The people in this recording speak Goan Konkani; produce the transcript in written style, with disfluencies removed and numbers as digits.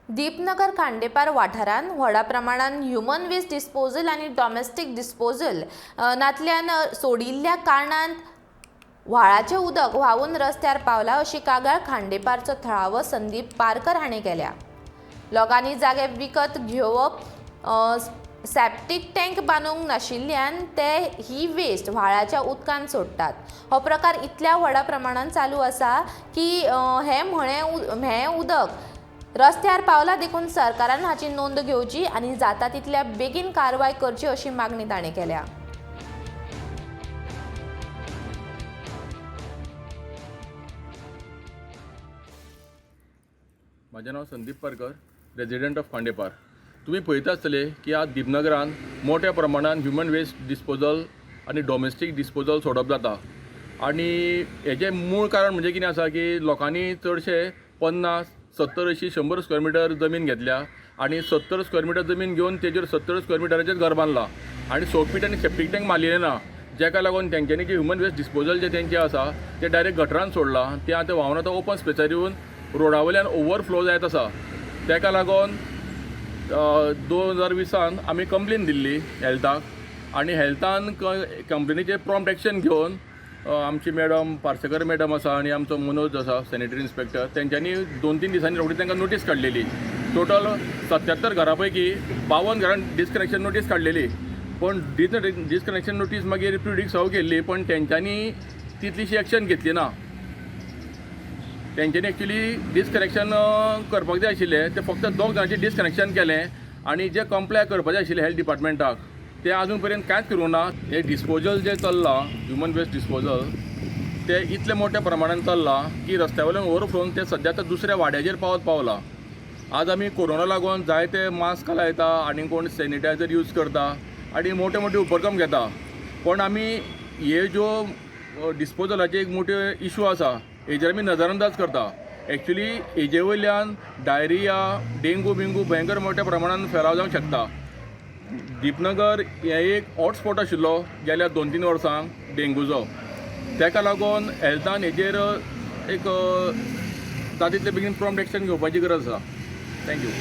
दीपनगर खांडेपार वाठारांत व्हडा प्रमाणान ह्युमन वेस्ट डिस्पोजल आनी डॉमेस्टीक डिस्पोजल नातल्यान सोडिल्ल्या कारणान व्हाळाचें उदक व्हांवून रस्त्यार पावला अशी कागाळ खांडेपारचो थळावो संदीप पारकर हांणी केल्या. लोकांनी जागे विकत घेवप, सॅप्टीक टँक बांदूंक नाशिल्ल्यान ते ही वेस्ट व्हाळाच्या उदकान सोडटात. हो प्रकार इतल्या व्हडा प्रमाणान चालू आसा की हें हें उदक रस्त्यार पावला देखून सरकारान हाची नोंद घेवची आनी जाता तितल्या बेगीन कारवाय करची अशी मागणी ताणें केल्या. म्हाजें नांव संदीप पारकर, रेजिडंट ऑफ खांडेपार. तुमी पळयता आसतले की आज दीपनगरान मोठ्या प्रमाणान ह्युमन वेस्ट डिस्पोजल आनी डॉमेस्टीक डिस्पोजल सोडप जाता आनी हेजें मूळ कारण म्हणजे कितें आसा की लोकांनी चडशे 50, 70, 80, 100 स्क्वेअर मिटर जमीन घेतल्या आनी 70 स्क्वेअर मिटर जमीन घेवन तेजेर 70 स्क्वेअर मिटराचेर घर बांदलां आनी सोपीट आनी सेप्टीक टँक मारलेले ना, जेका लागून तेंच्यांनी जे ह्युमन वेस्ट डिस्पोजल जे तेंचें आसा तें डायरेक्ट गटरान सोडलां. तें आतां व्हांवन आतां ओपन स्पेसार येवन रोडा वयल्यान ओवरफ्लो जायत आसा. तेका लागून 2020सान आमी कंप्लेन दिल्ली हेल्थाक आनी हेल्थान कंप्लेनीचेर प्रॉम्प्ट एक्शन घेवन आमची मॅडम पार्सेकर मॅडम आसा आनी आमचो मनोज आसा सॅनिटरी इन्स्पेक्टर, तेंच्यांनी 2-3 दिसांनी रोखडी तांकां नोटीस काडलेली. टोटल 77 घरां पैकी 52 घरांक डिस्कनेक्शन नोटीस काडलेली, पूण डिस्कनेक्शन नोटीस मागीर प्रिडिक सर्व केल्ली, पण तेंच्यांनी तितलीशी एक्शन घेतली ना. तेंच्यांनी एक्चुली डिस्कनेक्शन करपाक जाय आशिल्लें, तें फक्त 2 जाणांचें डिस्कनेक्शन केलें आनी जे कंप्लाय करपाचें आशिल्लें हेल्थ डिपार्टमेंटाक तें आजून पर्यंत कांयच करूंक ना. हें डिस्पोजल जें चल्लां ह्युमन वेस्ट डिस्पोजल तें इतले मोठ्या प्रमाणान चल्लां की रस्त्या वयल्यान ओवरफ्लोन तें सद्या आतां दुसऱ्या वाड्याचेर पावत पावलां. आज आमी कोरोना लागून जायते मास्क लायता आनी कोण सॅनिटायझर यूज करता आनी मोठे मोठे उपक्रम घेता, पूण आमी हे ज्यो डिस्पोजलाचे एक मोठे इशू आसा हेजेर आमी नजरअंदाज करता. एक्चुली हेजे वयल्यान डायरिया, डेंगू बिंगू भयंकर मोठ्या प्रमाणान फैलाव जावंक शकता. दीपनगर हें एक हॉटस्पॉट आशिल्लो गेल्या 2-3 वर्सांक डेंगूचो, तेका लागून हेल्थान हेजेर एक जाता तितले बेगीन प्रॉम्प्ट एक्शन घेवपाची गरज आसा. Thank you.